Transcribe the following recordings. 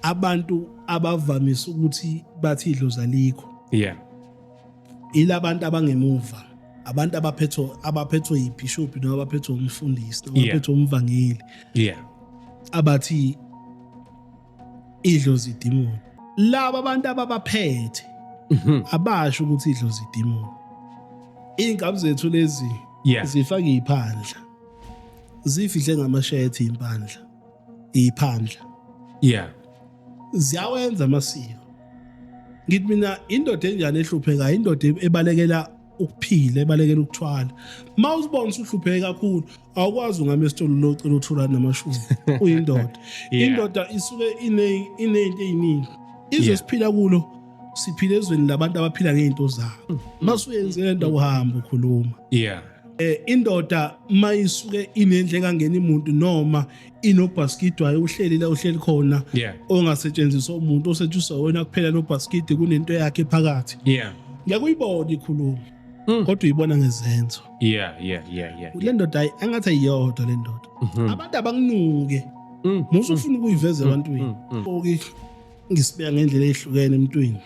Abantu abavamise ukuthi bathi idlozi alikho. Ilabantu abangemuva, abantu abaphethwe yibishop noma abaphethwe umfundisi noma abaphethwe umvangeli. Abathi idlozi idimoni. Laba abantu ababaphethe abasho ukuthi idlozi idimoni. Iy'nkabi zethu lezi zifake iy'phandla, zifihle ngamashethi iy'mpandla, iy'phandla. Ziyawenza amasiko. Ngithi mina indoda enjani ehluphekayo, indoda ebalekela ukuphila, ebalekela ukuthwala. Uma uzibona usuhlupheke kakhulu, awukwazi ungama esitolo locela uthula namashumi. Uyindoda. Indoda isuke ineyinto eziningi. Izwe siphila kulo, siphila ezweni labantu abaphila ngey'nto zabo. Mase uyenze lento uhamba ukhuluma. Indoda mayisuke inendle engangeni umuntu noma inobhaskidi wayo uhleli la uhleli khona ongasetshenziswa umuntu, osetshenziswa wena kuphela lo bhaskidi kunento yakhe phakathi. Ngiyakuyibona ikhuluma. Kodwa uyibona ngezenzo. Le ndoda engathi ayiyodwa le ndoda. Abantu abanginuke. Musu ufuna ukuyiveza ebantwini. Oki ngisibeka ngendlela ehlukene emntwini.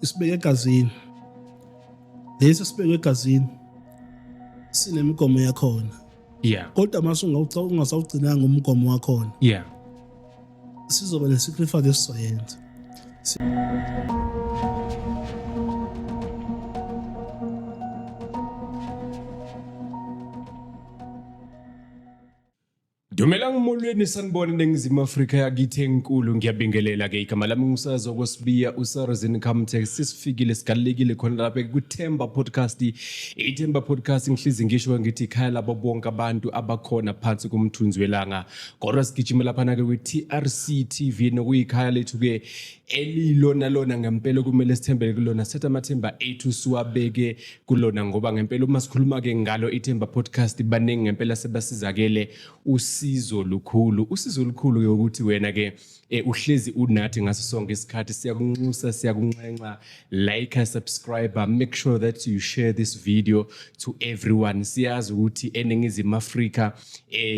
Isibeke egazini. Lesi sibeke egazini sinemigomo yakhona. Kodwa mase ungasawugcinanga umgomo wakhona. Sizoba nesacrifice esizoyenza. Dumelang molweni, sanibona eNingizimu Afrika yakithi enkulu. Ngiyabingelela ke, igama lami nguSazo Kwesibiya uSarazin Kamthe. Sisifikile, sigalelekile khona lapha kuThemba Podcast. IThemba Podcast ngihlezi ngisho ngithi ikhaya labo bonke abantu abakhona phansi komthunzi welanga. Kodwa sigijima laphana ke kwi-TRC TV nokuyikhaya lethu ke elilona lona ngempela kumele sithembele kulona, sithatha amathemba ethu siwabeke kulona, ngoba ngempela uma sikhuluma ke ngalo iThemba Podcast baningi ngempela sebasizakele usizo lukhulu. Usizo lukhulu ke ukuthi wena ke uhlezi unathi ngaso sonke isikhathi. Siyakunxusa, siyakunxenxa, like, subscribe, make sure that you share this video to everyone. Siyazi ukuthi eNingizimu Afrika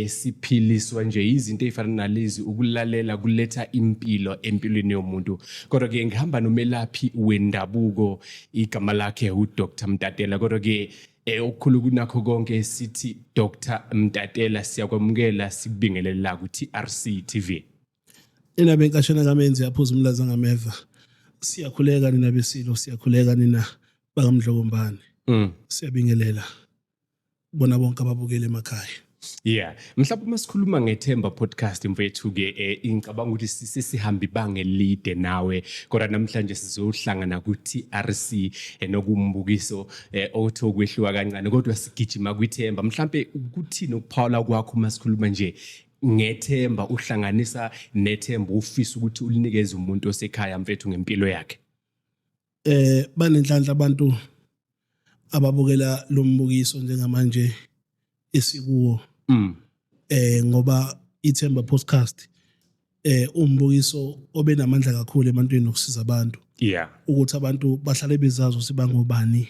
siphiliswa nje izinto ezifana nalezi, ukulalela kuletha impilo empilweni yomuntu. Kodwa ke ngihamba nomelaphi wendabuko, igama lakhe uDr Mtatela. Kodwa ke okukhulu kunakho konke sithi Dr Mtatela, siyakwamukela, sikubingelela ku TRC TV. Nina benkashana kaMenzi yaphuza umlaza ngameva. Siyakhuleka nina besilo, siyakhuleka nina bakaMdlokombane. Siyabingelela bona bonke ababukele emakhaya. Mhlawumbe uma sikhuluma ngeThemba Podcast mfethu ke ngicabanga ukuthi sesihamba ibanga elide nawe, kodwa namhlanje sizohlangana ku TRC nokumbukiso othi okwehluka kancane, kodwa sigijima kwiThemba. Mhlambe ukuthini ukuphawula kwakho uma sikhuluma nje ngethemba, uhlanganisa nethemba ufisa ukuthi ulinikeze umuntu osekhaya mfethu ngempilo yakhe? Banenhlanhla abantu ababukela lo mbukiso njengamanje esikuwo. Ngoba iThemba Podcast umbukiso obenamandla kakhulu ebantwini nokusiza abantu. Ukuthi abantu bahlale bezazi ukuthi bangobani.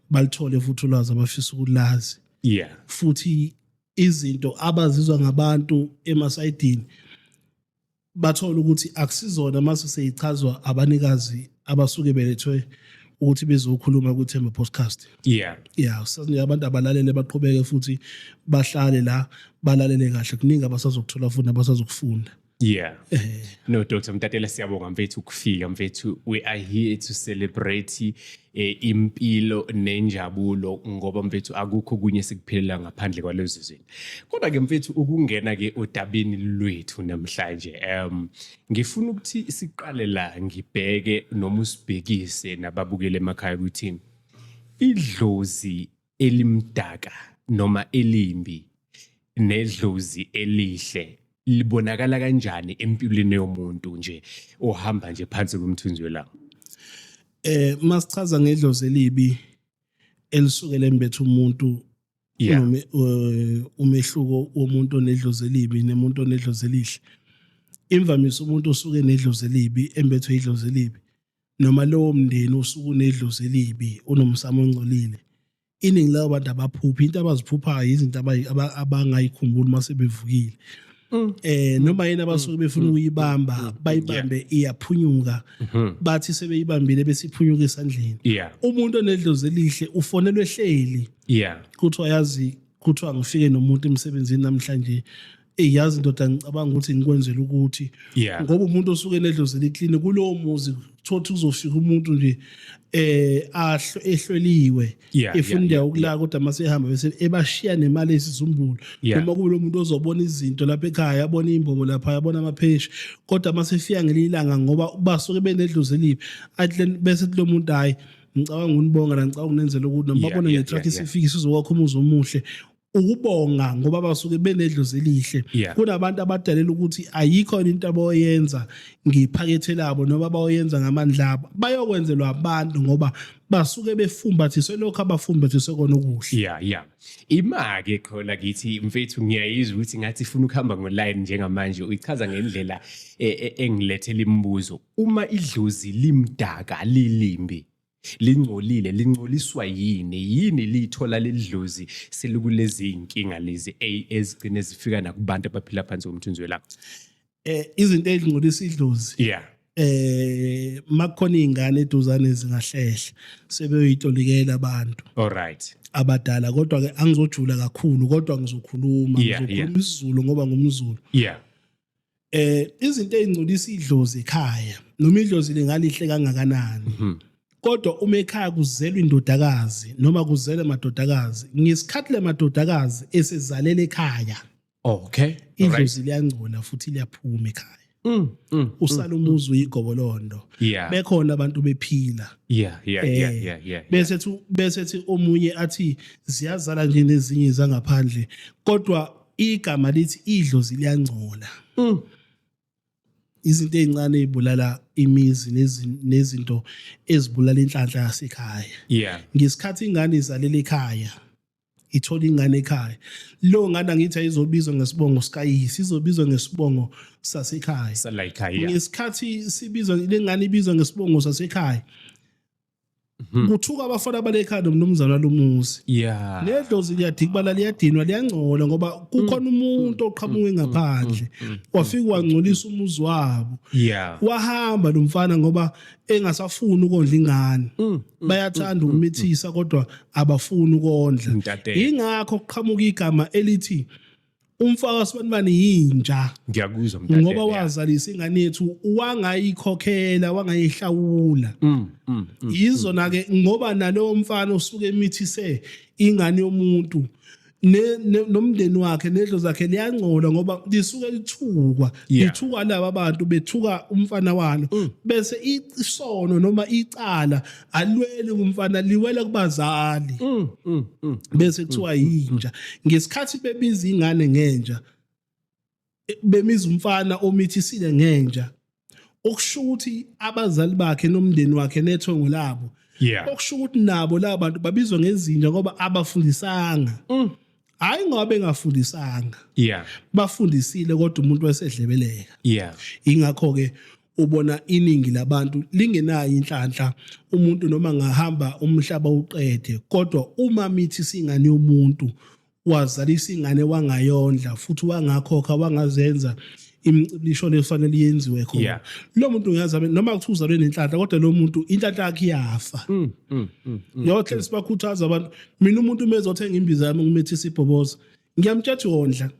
Balithole futhi ulwazi abafisa ukulazi. Futhi izinto abazizwa ngabantu emasayidini bathola ukuthi akusizona mase seyichazwa abanikazi abasuke belethwe ukuthi bezokhuluma kuThemba Podcast. Sasinike abantu abalalele baqhubeke futhi bahlale la, balalele kahle, kuningi abasazokuthola futhi abasazokufunda. No, Dr. Mtatela, siyabonga mfethu ukufika mfethu. We are here to celebrate impilo nenjabulo, ngoba mfethu akukho kunye sikuphilela ngaphandle kwalezo zinto. Kodwa ke mfethu ukungena ke odabeni lwethu namhlanje, ngifuna ukuthi siqale la, ngibheke noma usibhekise nababukele emakhaya ukuthi idlozi elimdaka noma elimbi nedlozi elihle libonakala kanjani empilweni yomuntu nje ohamba nje phansi komthunzi welanga? Masichaza ngedlozi elibi elisuke lembethe umuntu, umehluko womuntu onedlozi elibi nemuntu onedlozi elihle. Imvamisa umuntu osuke nedlozi elibi embethwe idlozi elibi, noma lowo mndeni osuke unedlozi elibi unomsamo ongcolile, iningi labo bantu abaphuphi into abaziphuphayo, izinto abangayikhumbuli uma sebevukile. Noma yena abasuke befuna ukuyibamba bayibambe, iyaphunyuka, bathi sebeyibambile bese iphunyuka esandleni. Umuntu onedlozi elihle ufonelwe ehleli, kuthiwa yazi, kuthiwa ngifike nomuntu emsebenzini namhlanje, eyazi indoda, ngicabanga ukuthi ngikwenzela ukuthi ngoba umuntu osuke enedlozi eli-clean kulowo muzi, thothi kuzofika umuntu nje ehlweliwe efuna indawo yokulala, kodwa mase ehamba bese ebashiya nemali esizumbulu, noma kube lo muntu ozobona izinto lapha ekhaya, abona imbobo lapha, abona amapheshi, kodwa mase efika ngelinye ilanga, ngoba basuke benedlozi elibi, athi bese lo muntu, "Hayi, ngicabanga ukunibonga la, ngicabanga ukunenzela ukuthi," noma babone nge-truck isifika isizokwakha umuzi omuhle, ukubonga, ngoba basuke benedlozi elihle. Kunabantu abadalela ukuthi ayikho into abayoyenza ngephakethe labo noma abayoyenza ngamandla abo, bayokwenzelwa abantu ngoba basuke befumbathiswe lokho abafumbathiswe kona okuhle. Yeah, ima-ke khona kithi mfethu, ngiyayizwa ukuthi ngathi ifuna ukuhamba ngoline njengamanje, uyichaza ngendlela engilethela imibuzo. Uma idlozi limdaka, lilimbi, lingcolile, lingcoliswa yini? Yini liyithola lelidlozi selikulezi iy'nkinga lezi ezigcine zifika nakubantu abaphila phansi komthunzi welanga? Izinto ezingcolisa idlozi, makukhona izingane eduzane zingahlehla, sebeyoyitolikela abantu all right abadala. Kodwa ke angizojula kakhulu, kodwa ngizokhuluma, ngizokhuluma isiZulu ngoba ngumZulu. Izinto ezingcolisa idlozi ekhaya, noma idlozi lingalihle kangakanani, kodwa uma ekhaya kuzelwa indodakazi noma kuzelwe amadodakazi, ngesikhathi lemadodakazi esezalela ekhaya, idlozi liyangcola futhi liyaphuma ekhaya, usala umuzi uyigobolondo, bekhona abantu bephila. Bese thi omunye athi ziyazala nje nezinye zangaphandle, kodwa igama lithi idlozi liyangcola. Izinto ezincane ezibulala imizi nezinto ezibulala inhlanhla yasekhaya, ngesikhathi ingane izalela ekhaya, ithola ingane ekhaya, lo ngane angithi ayizobizwa ngesibongo sikayise, izobizwa ngesibongo sasekhaya. Sala ekhaya, yeah. Ngesikhathi sibizwa lengane ibizwa ngesibongo sasekhaya, kuthuka abafana balekhaya nomnumzana lomuzi. Nedlozi liyadikibala, liyadinwa, liyangcola, ngoba kukhona umuntu oqhamuke ngaphandle wafika wangcolisa umuzi wabo. Wahamba lo mfana ngoba engasafuni ukondla ingane. Bayathanda ukumithisa kodwa abafuni ukondla. Ntate. Ingakho kuqhamuka igama elithi umfaka sibanibani yinja. Ngiyakuzwa, mntate. Ngoba wazalisa ingane yethu, wangayikhokhela, wangayihlawula. Yizona ke, ngoba nalowo mfana osuke emithise ingane yomuntu nomndeni wakhe nedlozi zakhe liyangcola, ngoba lisuke lithukwa, lithuka laba bantu bethuka umfana walo, bese isono noma icala alweli kumfana, liwela kubazali, bese kuthiwa yinja. Ngesikhathi bebiza ingane ngenja, bemiza umfana omithisile ngenja, okusho ukuthi abazali bakhe nomndeni wakhe nethongo labo, okusho ukuthi nabo laba bantu babizwa ngezinja ngoba abafundisanga. Hayi ngoba bengafundisanga, bafundisile, kodwa umuntu wesedlebeleka. Ingakho ke ubona iningi labantu lingenayo inhlanhla. Umuntu noma ngahamba umhlaba uqede, kodwa uma mithi singane yomuntu, wazalisa ingane, wangayondla futhi wangakhokha, wangazenza imicibilisho lefanele yenziwe khona, lo muntu ngiyazi noma kuthiwa uzalwe nenhlanhla, kodwa lo muntu inhlanhla yakhe iyafa. Ngiyohleli sibakhuthaza abantu. Mina umuntu uma ezothenga imbiza yami ngimethisa ibhoboza, ngiyamtshela wondla.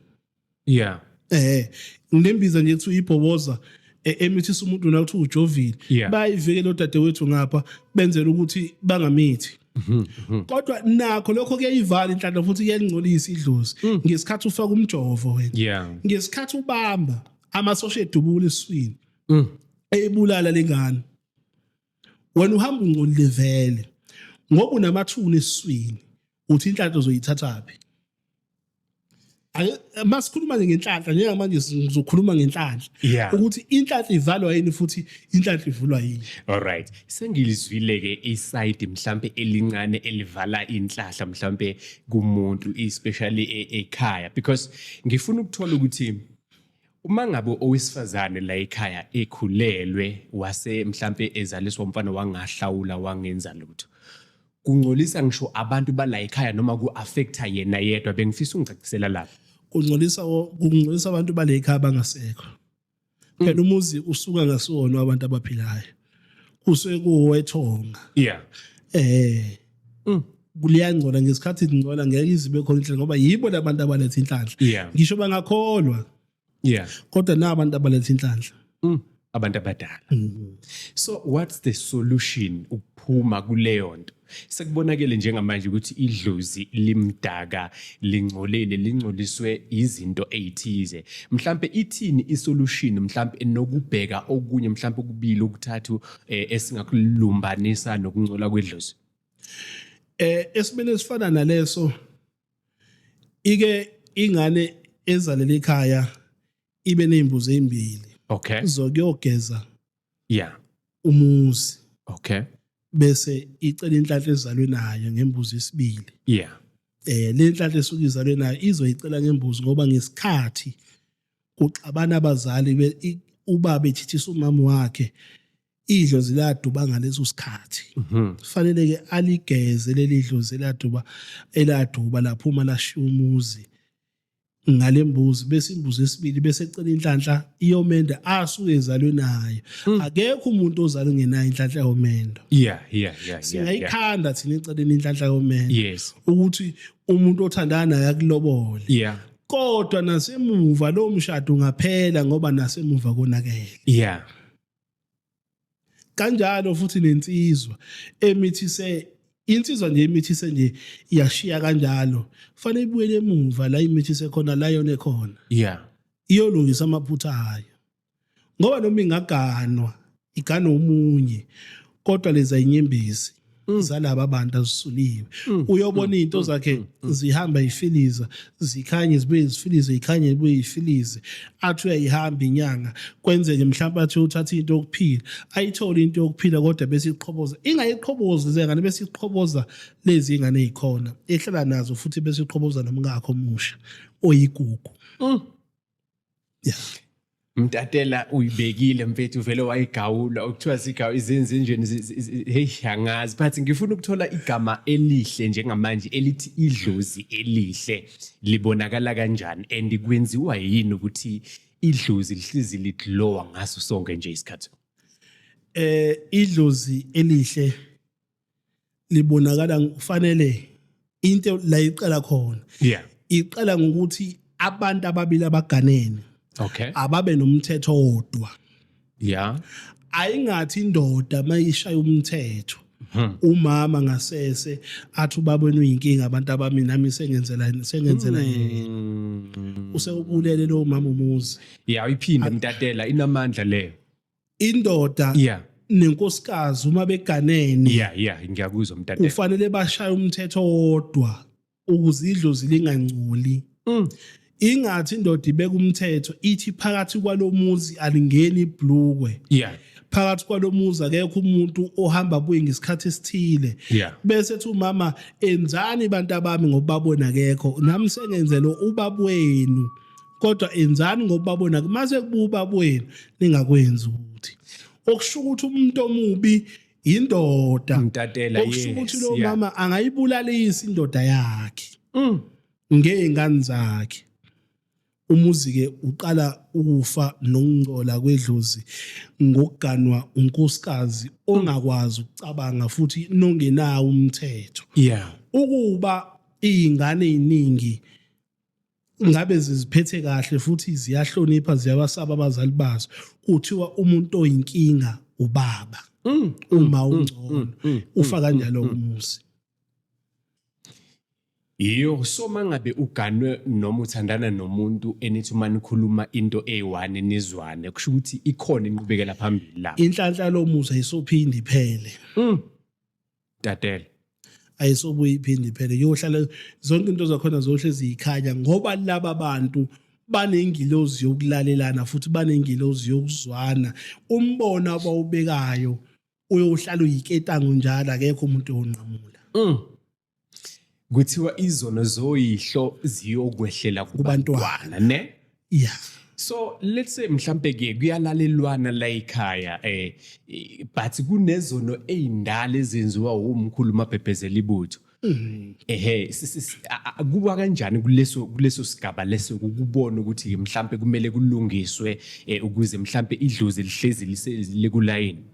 Nginembiza nje kuthiwa ibhoboza emithisa umuntu na kuthiwa ujovile. Bayayivikela odadewethu ngapha, benzela ukuthi bangamithi. Kodwa nakho lokho kuyayivala inhlanhla futhi kuyalingcolisa idlozi ngesikhathi ufaka umjovo wena. Ngesikhathi ubamba amasosha edubula esiswini, eyibulala lengane. Wena uhamba ungcolile vele ngoba unamathuna esiswini, uthi inhlanhla uzoyithathaphi? Masikhuluma nje ngenhlanhla njengamanje, ngizokhuluma ngenhlanhla ukuthi inhlanhla ivalwa yini futhi inhlanhla ivulwa yini. Alright. Sengilizwile ke iside mhlambe elincane elivala inhlahla mhlambe kumuntu, especially ekhaya, because ngifuna ukuthola ukuthi uma ngabe owesifazane la ekhaya ekhulelwe, wase mhlambe ezaliswa umfana, wangahlawula, wangenza lutho, kungcolisa ngisho abantu bala ekhaya noma ku-affecta yena yedwa? Bengifisa ungicacisela lapho. Kungcolisa abantu bale ekhaya bangasekho. Phela umuzi usuka ngasiwona abantu abaphilayo, kusuke kuwethonga. Kuliyangcola ngesikhathi ingcola, ngeke izibe khona inhlanhla ngoba yibo labantu abaletha inhlanhla. Ngisho bangakholwa, kodwa nabantu abaletha inhlanhla. Abantu abadala. So what's the solution ukuphuma kuleyo nto? Sekubonakele njengamanje ukuthi idlozi limdaka, lingcolile, lingcoliswe izinto ezithize. Mhlambe ithini isolution, mhlambe nokubheka okunye, mhlambe okubili, okuthathu, esingakulumbanisa nokungcola kwedlozi? Esimene esifana naleso, ike ingane ezalela ekhaya ibe nezimbuzi ezimbili zokuyogeza umuzi, bese icela inhlanhla ezalwe nayo ngembuzi esibili. Le nhlanhla esuke izalwe nayo izoyicela ngembuzi, ngoba ngesikhathi kuxabana abazali, ubaba ethithisa umama wakhe, idlozi laduba ngaleso sikhathi. Kufanele ke aligeze leli dlozi eladuba laphuma lashiya umuzi ngalembuzi, bese imbuzi esibili bese ecela inhlanhla iyomenda asuke ezalwe nayo. Akekho umuntu ozalwe ngenayo inhlanhla yomendo. Singayikhanda thina eceleni inhlanhla yomendo ukuthi umuntu othandana naye akulobole, kodwa nasemuva lo mshado ungaphela ngoba nasemuva konakele. Kanjalo futhi nensizwa emithise, insizwa nje emithise nje iyashiya kanjalo, fanele ibuyele emuva la imithise khona, la yone khona, iyolungisa amaphutha ayo, ngoba noma ingaganwa igana omunye, kodwa leza inyembezi zalaba abantu azisuliwe. Uyobona izinto zakhe zihamba ifiliza, zikhanye, zibuye zifilize, zikhanye, zibuye ifilize. Athi uyayihamba inyanga, kwenzeke mhlawumbe athi uthatha into yokuphila, ayithole into yokuphila, kodwa bese iqhoboza, ingayiqhobozi zengane, bese iqhoboza lezi ingane ezikhona ehlala nazo, futhi bese iqhoboza nomkakho omusha oyigugu. Yeah. Mtatela, uyibekile mfethu, vele wayigawula okuthiwa sigawu izenze njeni. Hey, angazi, but ngifuna ukuthola igama elihle njengamanje elithi idlozi elihle libonakala kanjani, and kwenziwa yini ukuthi idlozi lihlezi liglowa ngaso sonke nje isikhathi? Idlozi elihle libonakala kufanele into la iqala khona. Iqala ngokuthi abantu ababili abaganene ababe nomthetho wodwa. Ayingathi indoda mayishaya umthetho, umama ngasese athi ubaba wenu uyinkinga, abantu abami, nami sengenzela yena. Usewubulele lo mama umuzi. Yeah, uyiphinde mtatela, inamandla leyo. Indoda nenkosikazi uma beganene, Yeah, ngiyakuzwa mtatela. kufanele bashaye umthetho wodwa ukuze idlozi lingangcoli. Ingathi indoda ibeka umthetho, ithi phakathi kwalomuzi alingeni ibhlukwe, phakathi kwalomuzi akekho umuntu ohamba buye ngesikhathi esithile, bese ethi umama, enzani bantu abami ngoba babona akekho, nami sengenzele ubaba wenu, kodwa enzani ngoba babona mase kubuya ubaba wenu, ningakwenzi ukuthi okusho ukuthi umuntu omubi indoda. Mtatela. Okusho ukuthi lo mama angayibulalisa indoda yakhe ngey'ngane zakhe. Umuzi ke uqala ukufa nokungcola kwedlozi ngokuganwa unkosikazi ongakwazi ukucabanga futhi nongenawo umthetho. Ukuba iy'ngane ey'ningi ngabe ziziphethe kahle futhi ziyahlonipha, ziyabasaba abazali bazo, kuthiwa umuntu oyinkinga ubaba, uma ungcono ufa kanjalo umuzi. Iyo, so mangabe uganwe noma uthandana nomuntu enithi uma nikhuluma into eyi-one nizwane, kusho ukuthi ikhona inqubekela phambili la. Inhlanhla lomuzi ayisophinde iphele. Tatela. Ayisobuye iphinde iphele, kuyohlala zonke into zakhona zohle ziyikhanya, ngoba laba bantu banengilozi yokulalelana futhi banengilozi yokuzwana. Umbono abawubekayo uyohlala uyiketango njalo, akekho umuntu oyonqamula. Kuthiwa izono zoyihlo ziyokwehlela kubantwana, ne? Yeah. So let's say mhlambe ke kuyalalelwana la ekhaya, but kunezono ezindala ezenziwa umkhulu mabhebhezela ibutho. Ehe, kuba kanjani kuleso sigaba leso ukubona ukuthi mhlambe kumele kulungiswe ukuze mhlambe idlozi lihlezi likulayini?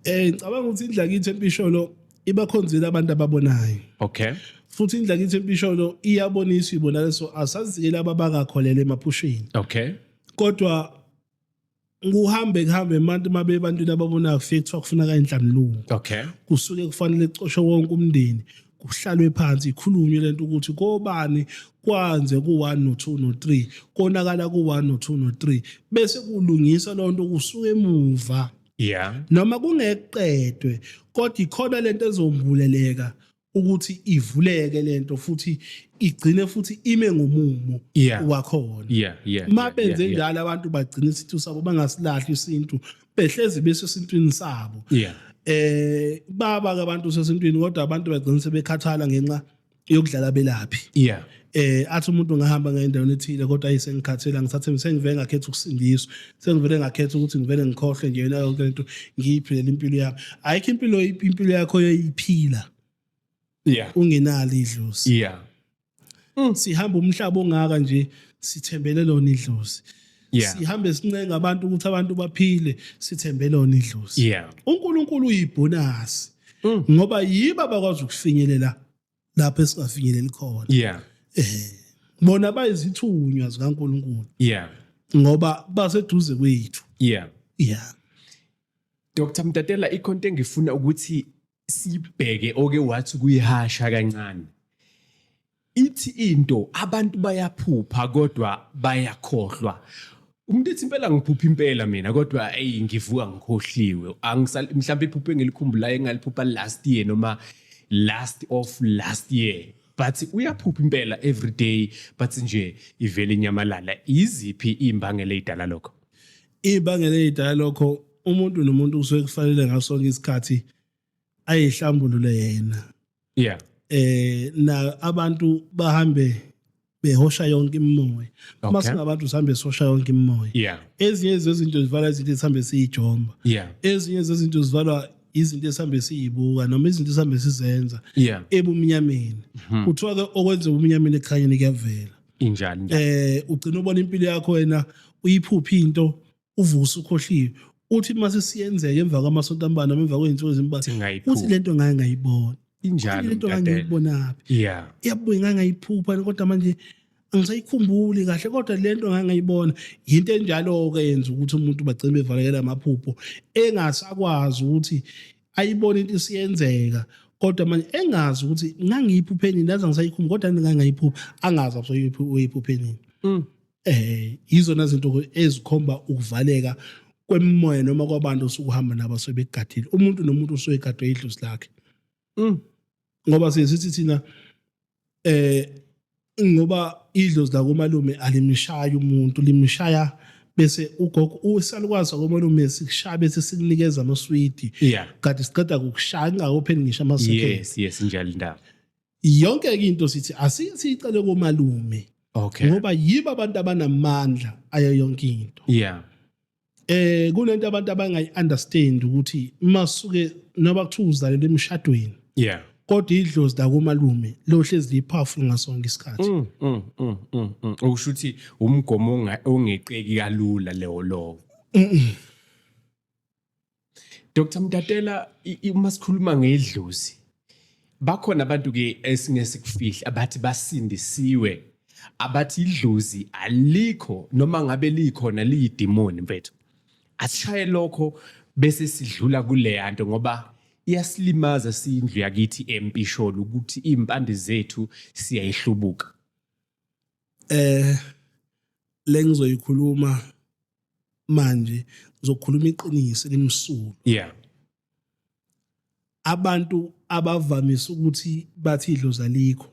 Ngicabanga ukuthi indlu yakithi empisholo ibakhonzile abantu ababonayo. Futhi indlu yakithi empisholo iyabonisa ibonakaliso, asazike laba abangakholelwa emaphusheni. Kodwa kuhambe kuhambe abantu mabe ebantwini ababonayo kufike kuthiwa kufuneka inhlambuluko. Kusuke kufanele kucoshwe wonke umndeni, kuhlalwe phansi ikhulunywe lento ukuthi kobani kwanze ku-1 no-2 no-3, konakala ku-1 no-2 no-3, bese kulungiswa lonto kusuka emuva. Noma kungeqedwe, kodwa ikhona lento ezombuleleka ukuthi ivuleke lento futhi igcine futhi ime ngomumo wakhona. Uma benze njalo abantu bagcina isintu sabo, bangasilahli isintu, behlezi besesintwini sabo. Baba ke abantu sesintwini, kodwa abantu bagcina sebekhathala ngenxa yokudlala belaphi. Athi umuntu ngahamba ngendaweni ethile kodwa ayisengikhathela, ngithathe sengivele ngakhetha ukusindiswa, sengivele ngakhetha ukuthi ngivele ngikhohle nje yona yonke lento, ngiyiphilele impilo yami. Ayikho impilo yakho yoyiphila ungenalo idlozi. Sihamba umhlaba ongaka nje sithembele lona idlozi. Sihambe sincenga abantu ukuthi abantu baphile, sithembele lona idlozi. uNkulunkulu uyibonus ngoba yiba bakwazi ukufinyelela lapho esingafinyeleli khona. Bona bayizithunywa zikaNkulunkulu. Ngoba baseduze kwethu. Dr Mtatela, ikhonto engifuna ukuthi sibheke oke wathi kuyihasha kancane. Ithi into abantu bayaphupha kodwa bayakhohlwa. Umuntu ethi impela ngiphupha impela mina kodwa hey ngivuka ngikhohliwe. Angisal mhlawumbe iphupho engilikhumbulayo engaliphupha last year noma last of last year. But uyaphupha impela every day, but nje ivele inyamalala. Iziphi imbangela ezidala lokho? Imbangela ezidala lokho, umuntu nomuntu kusuke kufanele ngaso sonke isikhathi ayihlambulule yena. Na abantu bahambe behosha yonke imimoya. Masingabantu sihambe sosha yonke imimoya. Ezinye zezinto zivalwa izinto esihambe siyijomba. Ezinye zezinto zivalwa izinto esihambe siyibuka noma izinto esihambe sizenza ebumnyameni. Kuthiwa ke okwenza ebumnyameni ekhanyeni kuyavela. Injani? Ugcina ubona impilo yakho wena uyiphupha into uvusa ukhohliwe. Uthi mase siyenzeka emva kwamasonto ambalwa noma emva kwezinsuku ezimbalwa, Singayiphuphi. uthi lento ngake ngayibona. Injalo, Lento Mtatela. ngangiyibonaphi? Iyabuya ngake ngayiphupha kodwa manje angisayikhumbuli kahle, kodwa lento ngake ngayibona. Into enjalo ke yenza ukuthi umuntu bagcine bevalekela amaphupho engasakwazi ukuthi ayibone into isiyenzeka, kodwa manje engazi ukuthi ngangiyiphupheni ndaze ngisayikhumbula, kodwa ngake ngayiphupha angazi uyiphupheni. Yizona zinto ezikhomba ukuvaleka kwemimoya noma kwabantu osukuhamba nabo sebegadile. Umuntu nomuntu usuyegadwe idlozi lakhe. Ngoba sithi thina ngoba idlozi la komalume alimshaya umuntu, limshaya bese ugogo usalukwazi komalume sikushaya bese sikunikeza amaswidi. Kade siqeda ukushaya kungakopheli ngisho ama seconds. Yes, yes, injalo indaba. Yonke into sithi asiye siyicele komalume. Ngoba yibo abantu abanamandla ayo yonke into. Kunento abantu abangayi understand ukuthi masuke noma kuthiwa uzalele emshadweni. Kodwa idlozi la komalume lohlezi lipowerful ngasonke isikhathi. Okusho ukuthi umgomo ongeqeki kalula lewo lowo. Dr Mtatela, uma sikhuluma ngedlozi, bakhona abantu ke esingesikufihle abathi basindisiwe, abathi idlozi alikho noma ngabe likhona liyidemoni mfethu. Asishaye lokho bese sidlula kuleya nto ngoba iyasilimaza sindlu yakithi empisholo ukuthi impande zethu siyayihlubuka. Le ngizoyikhuluma manje ngizokhuluma iqiniso elimsulwa. Abantu abavamise ukuthi bathi idlozi alikho.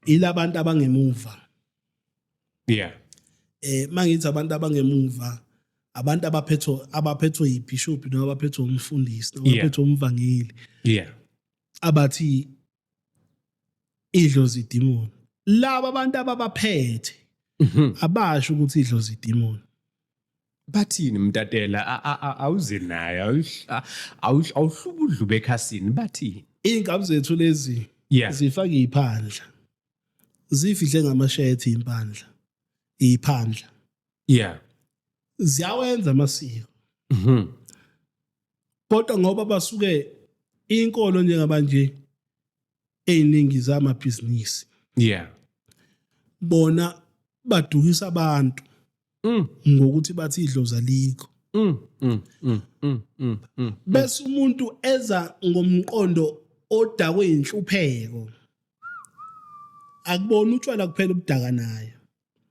Ilabantu abangemuva. Mangithi abantu abangemuva, abantu abaphethwe yibishop noma abaphethwe umfundisi noma abaphethwe umvangeli. Abathi idlozi idemon. Laba abantu ababaphethe abasho ukuthi idlozi idemon. Bathini mtatela awuze naye awuhlubudlube ekhasini bathini? Iy'nkabi zethu lezi zifake iy'phandla. Zifihle ngamashethi impandla. Iy'phandla. Ziyawenza amasiko. Kodwa ngoba basuke inkolo njengaba nje eziningi zamabhizinisi. Bona badukisa abantu. Ngokuthi bathi idlozi alikho. Bese umuntu eza ngomqondo odakwe inhlupheko. Akubona utshwala kuphela ubudaka naye.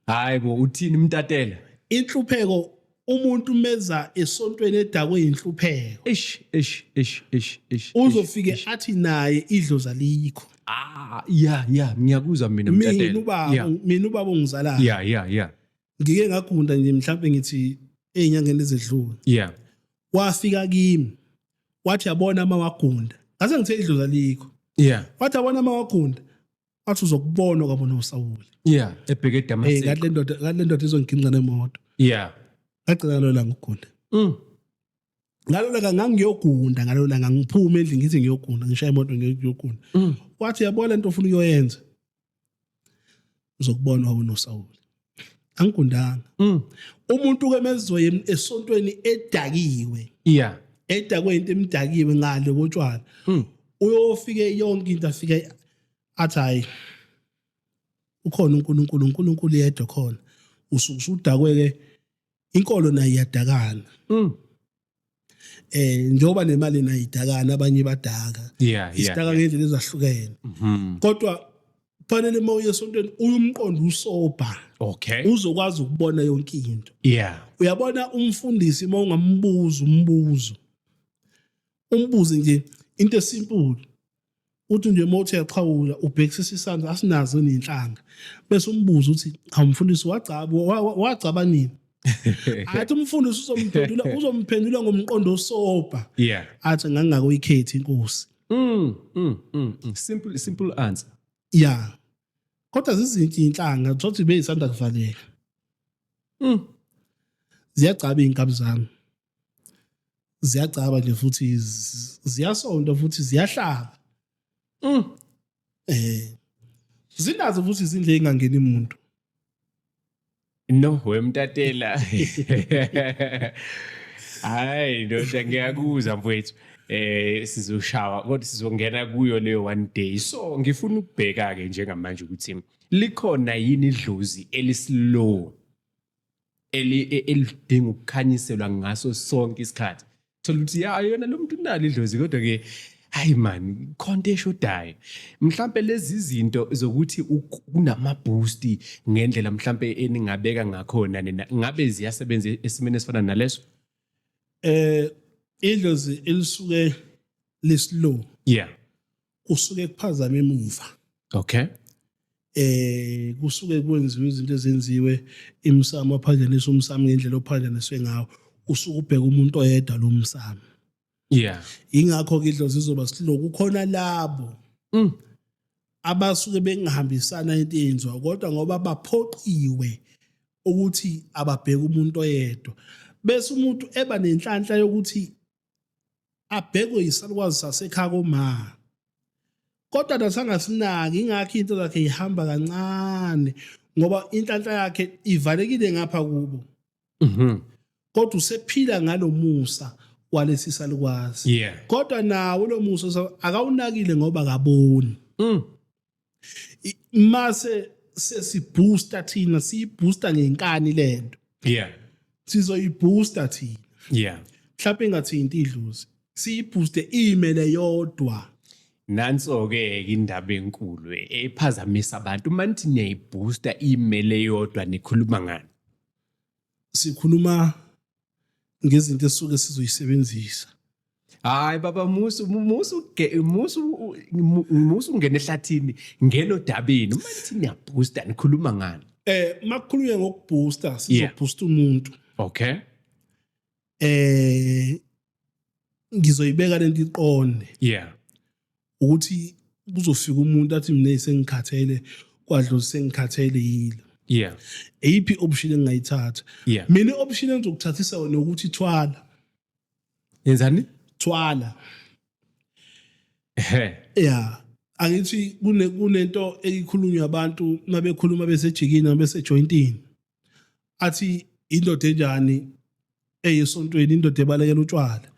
Hayi bo, uthini mtatela? Inhlupheko umuntu meza esontweni edakwe inhlupheko. Eish eish eish eish eish. Uzofike athi naye idlozi alikho. Ah yeah yeah, ngiyakuzwa mina mtatela. Mina ubaba ongizalayo. Yeah yeah yeah. Ngike ngagunda nje mhlawumbe ngithi ezinyangeni ezedlule. Wafika kimi wathi yabona uma wagunda. Ngase ngithe idlozi alikho. Wathi yabona uma wagunda. Wathi uzokubona kwabona uSawuli. Ebheke eDamaseko. Ngathi le ndoda izongiginqa nemoto. Ngagcina ngalo langa ukugunda. Ngalo langa ngangiyogunda, ngalo langa ngiphuma endlini ngithi ngiyogunda, ngishaya imoto ngiyogunda. Wathi yabona lento ofuna ukuyoyenza. Uzokubona wabona uSawuli. Angigundanga. Umuntu ke mezoye esontweni edakiwe. Edakwe into emdakiwe ngale kotshwala. Uyofike yonke into afike athi hayi ukhona uNkulunkulu, uNkulunkulu yedwa khona. Usuke usudakwe ke inkolo nayo iyadakana. Njengoba nemali nayo idakana, abanye badaka. Isidaka ngendlela ezahlukene. Kodwa kufanele uma uye esontweni uye umqondo usoba. Uzokwazi ukubona yonke into. Uyabona umfundisi uma ungambuza umbuzo. Umbuze nje into esimple. Uthi nje uma uthi uyaqhawula ubhekisisa isandla asinazo nenhlanga. Bese umbuzo uthi hawu mfundisi wagcaba nini? Athi umfundisi uzomphendula ngomqondo osoba. Athi ngangakuyikhethi inkosi. Simple answer. Kodwa zizinto inhlanga thothi beyisanda kuvaleka. Ziyagcaba izinkabi zami. Ziyagcaba nje futhi ziyasonta futhi ziyahlaba. Zinazo futhi izindlu ezingangeni umuntu. No, wemtatela. Hayi ndoda ngiyakuzwa mfowethu. Sizoshawa kodwa sizongena kuyo leyo one day. So ngifuna ukubheka ke njengamanje ukuthi likhona yini idlozi elislow elidinga ukukhanyiselwa ngaso sonke isikhathi. Thola ukuthi ya yona lo muntu unalo idlozi kodwa ke hayi man khonto eshodayo. Mhlambe lezi zinto zokuthi kunama boost ngendlela mhlambe eningabeka ngakhona nina ngabe ziyasebenza esimeni esifana naleso? Idlozi elisuke lislow. Kusuke kuphazama emuva. Kusuke kwenziwe izinto ezenziwe imsamo ophanjaniswa umsamo ngendlela ophanjaniswe ngawo. Usuke ubheka umuntu oyedwa lo msamo. Ingakho ke idlozi izoba slow. Kukhona labo abasuke bengahambisana into eyenziwa kodwa ngoba baphoqiwe ukuthi ababheke umuntu oyedwa. Bese umuntu eba nenhlanhla yokuthi abhekwe isalukwazi sasekhaya koma. Kodwa nasangasinaki ingakho into zakhe ihamba kancane ngoba inhlanhla yakhe ivalekile ngapha kubo. Kodwa usephila ngalomusa walesi salukwazi. Kodwa nawo lo musa akawunakile ngoba akaboni. Mase sesibooster thina, siyibooster ngenkani lento. Sizoyibooster thina. Mhlawumbe ingathinti idlozi. Siyibooste imele yodwa. Nanso ke indaba enkulu ephazamisa abantu. Uma nithi niyayibooster imele yodwa nikhuluma ngani? Sikhuluma ngezinto esisuke sizoyisebenzisa. Hayi baba Musu, Musu Musu Musu ungena ehlathini, ngena odabeni. Uma nithi niyabooster nikhuluma ngani? Makukhulunywa ngokubooster, sizobooster umuntu. Ngizoyibeka lento iqonde. Ukuthi kuzofika umuntu athi mina sengikhathele, kwadlozi sengikhathele yile. Eyiphi option engingayithatha? Mina i-option engizokuthathisa wena ukuthi thwala. Yenzani? Thwala. Ehe. Yeah, angithi kunento eyikhulunywa abantu mabekhuluma besejikini noma besejointini, athi indoda enjani eyisontweni, indoda ebalekela utshwala.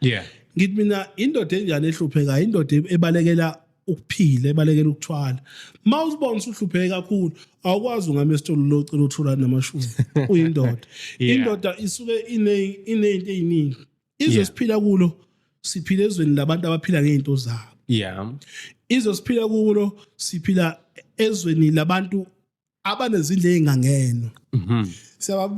Ngithi mina, indoda enjani ehluphekayo? Indoda ebalekela ukuphila, ebalekela ukuthwala. Ma uzibona usuhlupheke kakhulu, awukwazi ungama esitolo locela uthula namashumi uyindoda. Indoda isuke ineyinto eziningi. Izwe siphila kulo, siphila ezweni labantu abaphila ngey'nto zabo. Izwe siphila kulo, siphila ezweni labantu abanezindlu ey'ngangenwa.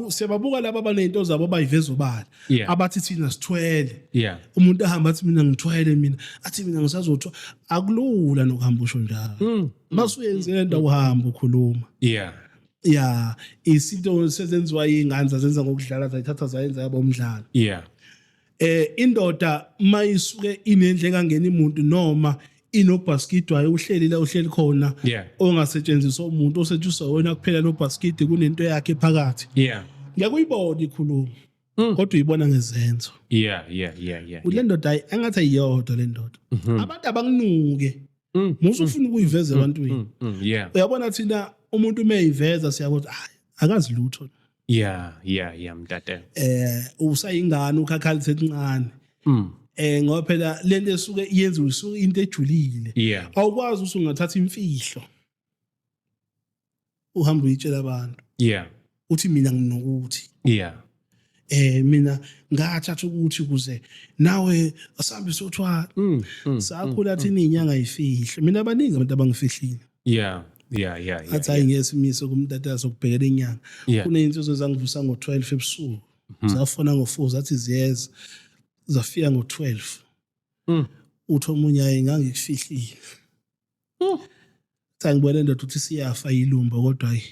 Siyababuka laba abaney'nto zabo abayiveza obala, abathi thina sithwele. Umuntu ahamba athi mina ngithwele, mina athi mina ngisazothwa. Akulula nokuhamba usho njalo. Masuyenzile into, awuhamba ukhuluma. Ya, isinto sezenziwa iy'ngane, zazenza ngokudlala, zayithatha zayenza yaba umdlalo. Indoda mayisuke inendle kangena umuntu noma inobhaskidi wayo, uhleli la uhleli khona, ongasetshenziswa umuntu, osetshenziswa wena kuphela lo bhaskidi, kunento yakhe phakathi, ngiyakuyibona ikhuluma, kodwa uyibona ngezenzo. Ule ndoda, hayi, engathi ayiyodwa le ndoda. Abantu abanginuke musu ufuna ukuyiveza ebantwini. Uyabona, thina umuntu uma eyiveza siyabona, hayi, akazi lutho. Yeah, mtate. Usayingane, ukhakhalithe encane. Ngoba phela lento esuke yenziwe isuke into ejulile. Awukwazi ukuthi ungathatha imfihlo uhambe uyitshela abantu, uthi mina nginokuthi, mina ngathatha ukuthi ukuze nawe asambe sothwala. Sakhula thina inyanga ifihle. Mina abaningi abantu abangifihlile, athi hayi, ngeke simise kumtatazo ukubhekela inyanga. Kuney'nsizwa ezangivusa ngo-12 ebusuku, zafona ngo-4, zathi ziyeza, zafika ngo-12. Uthi omunye, hayi, ngangikufihlile. Cha, ngibone ndoda ukuthi siyafa ilumbo, kodwa hayi,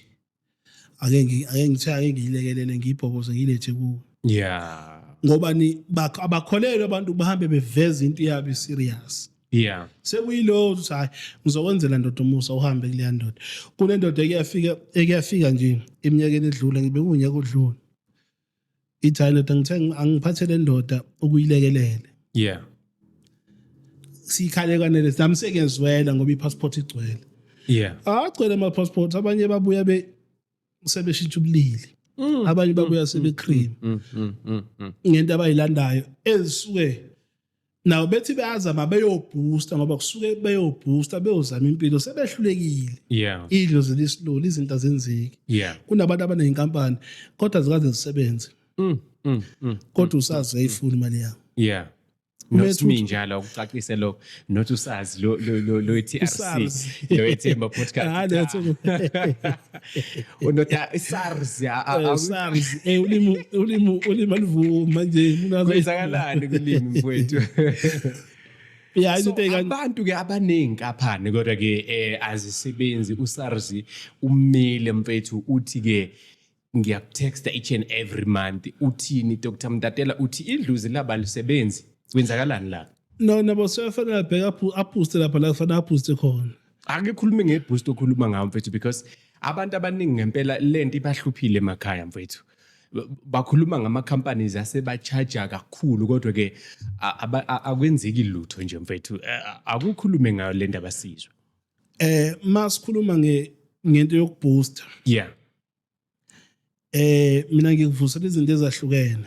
ake ngithi ake ngiyilekelele, ngiyibhoboze, ngiyilethe kuwe. Ngoba ni abakholelwa abantu, bahambe beveza into yabo serious. Sekuyilowo ukuthi hayi, ngizokwenzela ndoda umusa, uhambe kuleya ndoda. Kunendoda ekuyafika nje eminyakeni edlule, ngibe kunyaka odlule, ithi hayi ndoda, ngithe angiphathele ndoda ukuyilekelele. Sikhale kwanele nami, sengiyazwela ngoba i-passport igcwele. Agcwele ama-passport, abanye babuya be sebeshintsha ubulili, abanye babuya sebe-cream ngento abayilandayo ezisuke nawo bethi bayazama beyobooster, ngoba kusuke beyobooster, beyozama impilo, sebehlulekile. Idlozi lisilula, izinto azenzeki. Kunabantu abaney'nkampani kodwa zikaze zisebenze, kodwa usazi uyayifuna imali yawo. Not me njalo ukucacise lo, not usazi lo TRC. USARS. Lo eThemba podcast. Ah, letho. Unota SARS ya. SARS, ulimi alivuma nje umuntu Kwenzakalani kulimi, mfowethu? Ya, So into ey'kanje. Abantu ke abaney'nkampani kodwa ke azisebenzi, uSARS umile mfethu, uthi ke ngiyakutexta each and every month. Uthini, Dr Mtatela? Uthi idlozi laba lisebenzi, kwenzakalani la? No, nabo seyafanele abheke abooste lapha la kufanele abooste khona. Ake khulume ngeboost okhuluma ngayo, mfethu, because abantu abaningi ngempela lento ibahluphile emakhaya, mfethu. Bakhuluma ngama-companies asebachaja kakhulu, kodwa ke akwenzeki lutho nje, mfethu. Akukhulume ngayo le ndaba sizwe. Masikhuluma ngento yokubooster, mina ngikuvusela izinto ezahlukene.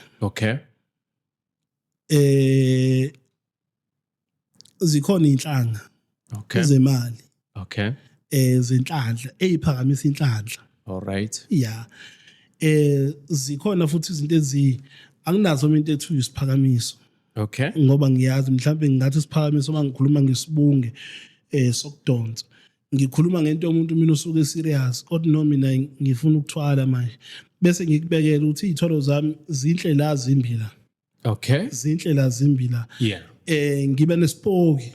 Zikhona inhlanga zemali, zenhlanhla, eyiphakamisa inhlanhla. All right. Ya, zikhona futhi izinto ezi anginazo into ethi isiphakamiso, ngoba ngiyazi mhlawumbe ngingathi isiphakamiso uma ngikhuluma ngesibunge sokudonsa, ngikhuluma ngento yomuntu mina usuke serious, kodwa no, mina ngifuna ukuthwala manje, bese ngikubekela ukuthi izitholo zami zinhle la, zimbi la. Zinhle la, zimbi la. Ngibe nesipoki.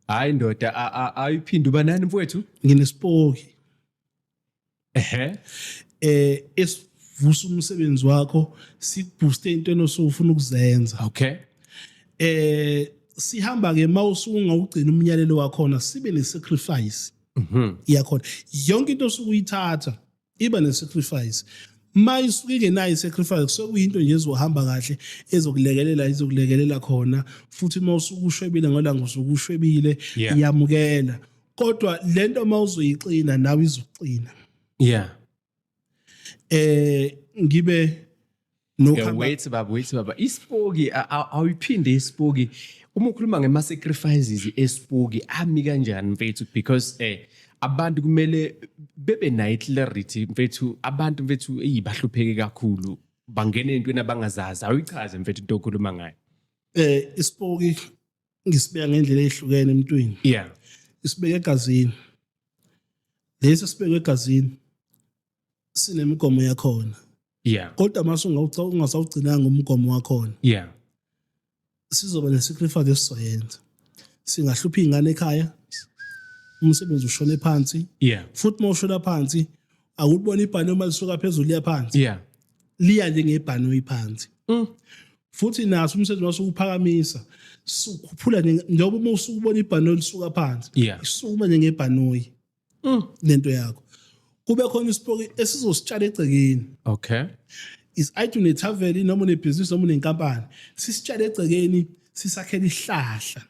Hayi ndoda, ayiphinde, uba nani, mfowethu? Nginesipoki esivusa umsebenzi wakho, sikubooste into osufuna ukuzenza. Sihamba ke mawusungawugcina umnyalelo wakhona, sibe ne sacrifice yakhona yonke into osukuyithatha. Iba ne-sacrifice. Ma isuke ingenayo i-sacrifice, kusuke kuyinto nje ezohamba kahle, ezokulekelela, izokulekelela khona. Futhi uma usuke ushwebile ngolanga usuke ushwebile, yamukela. Kodwa lento uma uzoyixina nawe izokuxina. Ngibe Yeah, wait baba, wait baba. Isipoki awuyiphinde isipoki. Uma ukhuluma ngema sacrifices esipoki ami kanjani mfethu, because abantu kumele bebe nayo clarity mfethu. Abantu mfethu eyibahlupheke kakhulu bangena entweni abangazazi. Awuyichaze mfethu into okhuluma ngayo. Isipoki ngisibeka ngendlela ehlukene emntwini. Isibeke egazini. Lesi sibeke egazini sinemigomo yakhona. Kodwa mase ungasawugcinanga umgomo wakhona, sizoba ne-sacrifice esizoyenza. Singahlupha iy'ngane ekhaya, umsebenzi ushone phansi. Futhi uma ushona phansi, awulibona ibhanoyi uma lisuka phezulu liya phansi. Liya njengebhanoyi phansi. Futhi naso umsebenzi wasuwuphakamisa, sukhuphula njengoba uma usukubona ibhanoyi lisuka phansi, isukuma njengebhanoyi. Lento yakho. Kube khona isipoki esizositshala egcekeni. Is either unethaveni noma unebhizinisi noma unenkampani. Sisitshale egcekeni, sisakhela isihlahla.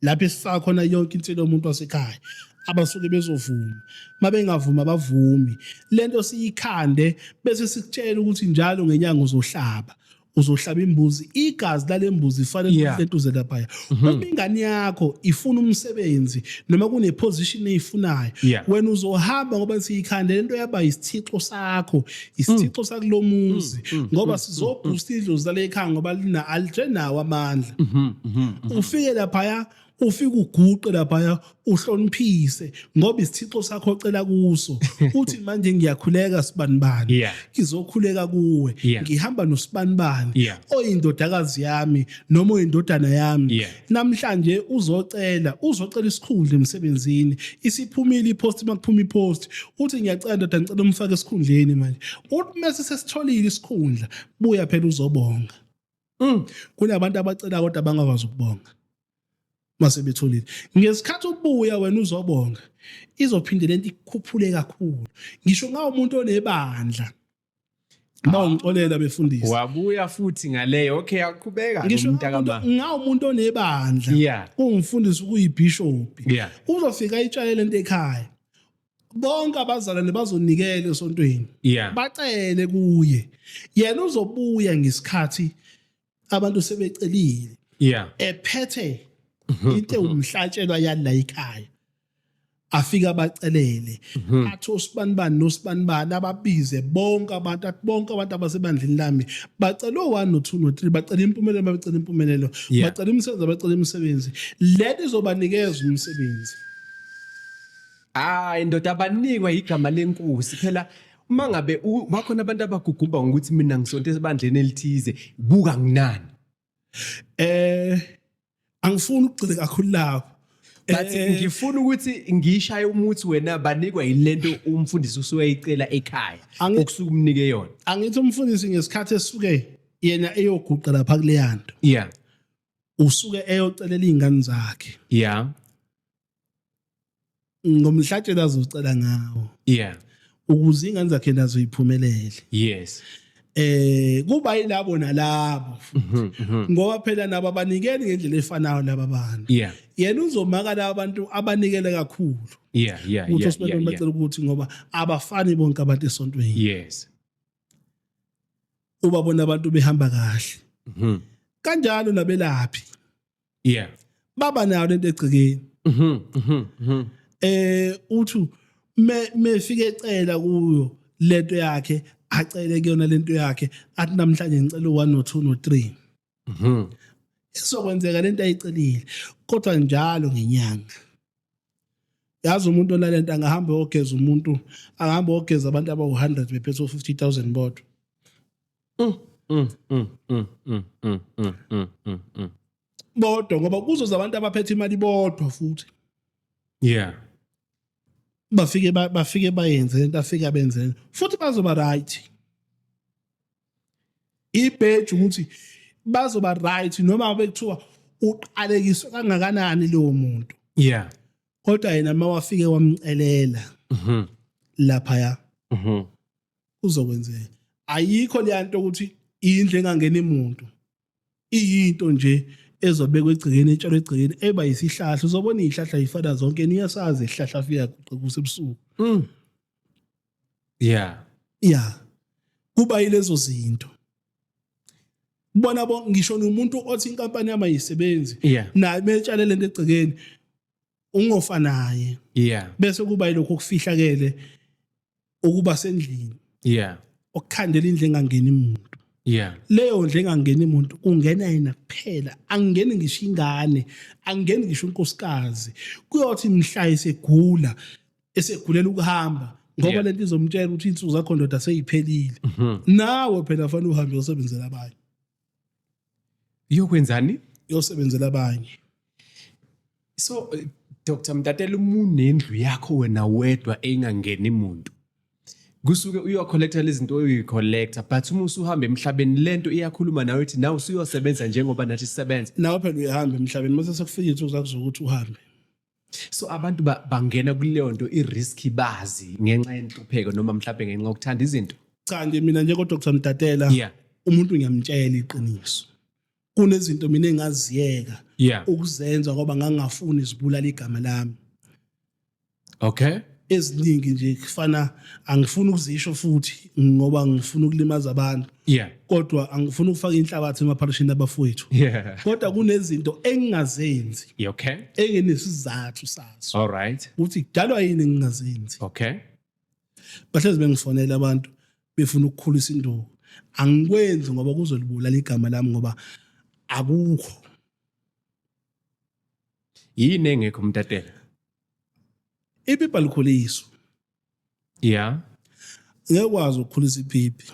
Lapho esifaka khona yonke inselo yomuntu wasekhaya abasuke bezovuma. Mabengavuma abavumi. Lento siyikhande bese sikutshela ukuthi njalo ngenyanga uzohlaba. Uzohlaba imbuzi, igazi lalembuzi ifanele lentuze lapha. Uma ingane yakho ifuna umsebenzi noma kune position eyifunayo, wena uzohamba ngoba siyikhande lento yaba isithixo sakho, isithixo sakulomuzi, ngoba sizoboost idlozi lale ekhaya ngoba lina alitenawo amandla. Ufike lapha, ufike uguqe lapha, uhloniphise ngoba isithixo sakho ocela kuso. Uthi manje ngiyakhuleka sibanibani, ngizokhuleka kuwe, ngihamba nosibanibani oyindodakazi yami noma oyindodana yami. Namhlanje uzocela isikhundla emsebenzini, isiphumile ipost, makuphuma ipost uthi ngiyacela ndoda, ngicela umfake esikhundleni manje. Uthi mase sesitholile isikhundla, buya phela uzobonga. Kunabantu abacela kodwa bangakwazi ukubonga mase betholile. Ngesikhathi ubuya wena uzobonga, izophinde lento ikukhuphule kakhulu. Ngisho ngawo umuntu onebandla, bawungixolela befundisi. Wabuya futhi ngaleyo. Okay, aqhubeka. Ngisho ngawo umuntu onebandla, ungumfundisi, ukuyibishop, uzofika itshale lento ekhaya. Bonke abazalwane bazonikela esontweni, bacele kuye. Yena uzobuya ngesikhathi abantu sebecelile, ephethe into ewumhlatshelwa yala ekhaya, afika abacelele, athi osibanibani nosibanibani, ababize bonke abantu, athi bonke abantu abasebandleni lami bacela o1 no2 no3, bacela impumelelo, bacela impumelelo, bacela imisebenzi, bacela imisebenzi. Lento izobanikeza umsebenzi. Hayi ndoda, abanikwa igama lenkosi phela. Uma ngabe bakhona abantu abagugumba ngokuthi mina ngisonto ebandleni elithize, buka nginani. Angifuni ukugcina kakhulu lapho. But ngifuna ukuthi ngishaye umuthi wena, banikwa yilento umfundisi usuyayicela ekhaya okusuke umnike yona. Angithi umfundisi ngesikhathi esuke yena eyoguqa lapha kuleyanto, usuke eyocelela izingane zakhe ngomhlatshelo azocela ngawo, ukuze ingane zakhe nazo iphumelele. Kuba yilabo nalabo futhi, ngoba phela nabo abanikeli ngendlela efanayo laba bantu. Yena uzomaka laba bantu abanikele kakhulu ukuthi osibeke bacela ukuthi, ngoba abafani bonke abantu esontweni. Ubabona abantu behamba kahle kanjalo nabelaphi baba nayo lento egcekeni. Uthi mefike ecela kuyo lento yakhe, acele kuyona lento yakhe, athi namhlanje ngicela u1 no2 no3. Izokwenzeka lento ayicelile, kodwa njalo ngenyanga. Yazi umuntu onalento angahamba ogeza umuntu, angahamba ogeza abantu abawu100 bephethe 50000 bodwa. Bodwa, ngoba kuzoza abantu abaphethe imali bodwa futhi. Bafike bayenze lento afike benze futhi bazoba right. Ibheji ukuthi bazoba right noma bekuthiwa uqalekiswe kangakanani lowo muntu. Kodwa yena mawafike wamcelela lapha ya. Kuzokwenzeka. Ayikho leya nto ukuthi indlu engangeni muntu. Iyinto nje ezobekwa egcekeni, etshalwe egcekeni, eba yisihlahla. Uzobona iy'hlahla y'fana zonke, niyasazi isihlahla afika kusebusuku. Yeah. Kuba yilezo zinto. Kubona bo ngisho nomuntu othi inkampani yami ayisebenzi. Naye betshale lento egcekeni ungofa naye. Bese kuba yilokho okufihlakele ukuba sendlini. Okukhandela indlu engangeni umuntu. Leyo ndlu engangeni umuntu kungena yena kuphela, angeni ngisho ingane, angeni ngisho unkosikazi. Kuyothi mhla esegula, esegulela ukuhamba, ngoba lento izomtshela ukuthi insuku zakho ndoda seyiphelile. Nawe phela fanele uhambe uyosebenzela abanye. Uyokwenzani? Uyosebenzela abanye. So Dr. Mtatela, uma unendlu yakho wena wedwa engangeni umuntu, kusuke uyocollecta lezi zinto oyicollecta, but uma usuhamba emhlabeni lento iyakhuluma nawe ithi nawe usuyosebenza njengoba nathi sisebenza. Nawe phela uyahamba emhlabeni mase sekufika insuku zakho zokuthi uhambe. So abantu bangena kuleyo nto i-risk bazi ngenxa yenhlupheko noma mhlawumbe ngenxa yokuthanda izinto. Cha nje mina nje kodwa Dr. Mtatela, umuntu ngiyamtshela iqiniso. Kunezinto mina engaziyeka ukuzenza ngoba ngangingafuni zibulala igama lami. Eziningi nje kufana angifuni ukuzisho futhi ngoba ngifuna ukulimaza abantu. Kodwa angifuni ukufaka inhlabathi emapharishini abafowethu. Kodwa kunezinto engingazenzi. Enginesizathu sazo. All right. Ukuthi kudalwa yini ngingazenzi. Bahlezi bengifonela abantu befuna ukukhulisa induku. Angikwenzi ngoba kuzolibulala igama lami ngoba akukho. Yini engekho Mtatela? Ipipi alikhuliswa. Ngeke ukwazi ukukhulisa ipipi.